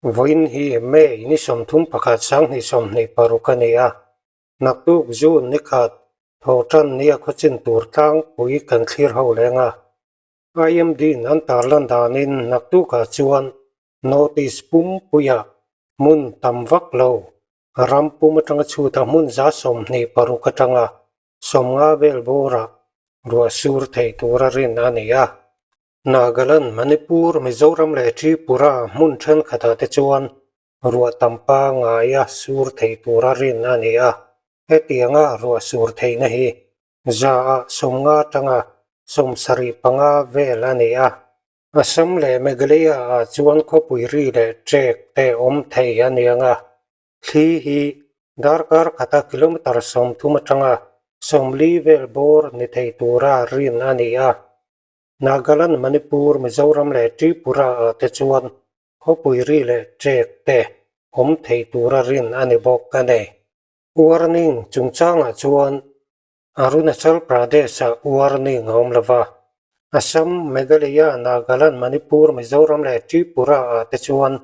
Vawiin hi May ni 31 2026 a ni a, naktuk June ni khat thawhtan nia khawchin tur tlangpui kan thlir ho leng a. IMD-in an tarlan danin naktukah chuan North East pumpuiah hmun tam vak lo ram pum atanga chhuta hmun 26 atanga 50 vel bawrah ruah sur thei tura rin a ni a. Nagaland, Manipur, Mizoram leh Tripura hmun thenkhatah te chuan ruah tam pangaia sur thei tura rin a ni a. Hetianga ruah sur theihna hi 50% atanga 75 vel a ni a. Assam leh Meghalaya-ah chuan khawpui ri leh ṭek te awm thei a ni ang a, thli hi darkar khata kilometre 30 atanga 40 vel bawr ni thei tura rin a ni a. Nagaland, Manipur, Mizoram leh Tripura-ah te chuan khawpui ri leh ṭek te awm thei tura rin a ni bawk a ni. Warning chungchangah chuan Arunachal Pradesh-ah warning a awm lo va, Assam, Meghalaya, Nagaland, Manipur, Mizoram leh Tripura-ah te chuan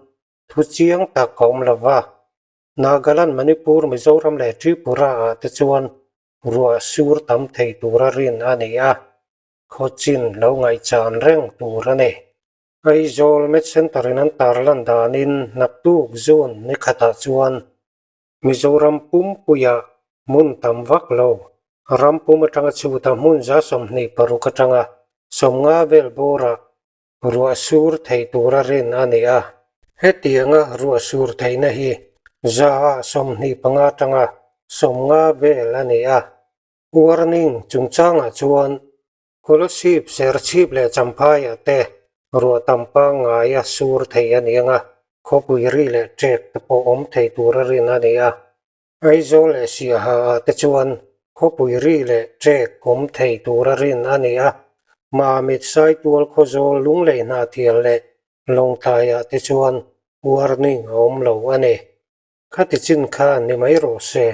thu chiang tak a awm lo va, Nagaland, Manipur, Mizoram leh Tripura-ah te chuan ruah sur tam thei tura rin a ni a, khawchin lo ngaihchan reng tur a ni. Aizawl Med Centre-in an tarlan danin naktuk June ni khatah chuan Mizoram pumpuiah hmun tam vak lo, ram pum atanga chhuta hmun 26 atanga 50 vel bawrah ruah sur thei tura rin a ni a. Hetianga ruah sur theihna hi 25% atanga 50 vel a ni a. Warning chungchangah chuan Kolasib, Serchhip leh Champhaiah te ruah tam pangngaia sur thei a ni ang a, khawpui ri leh ṭek te pawh awm thei tura rin a ni a. Aizawl leh Siaha-ah te chuan khawpui ri leh ṭek awm thei tura rin a ni a, Mamit, Saitual, Khawzawl, Lunglei Hnahthial leh Lawngtlaiah te chuan warning a awm lo a ni. Khati chin kha ni mai rawh se.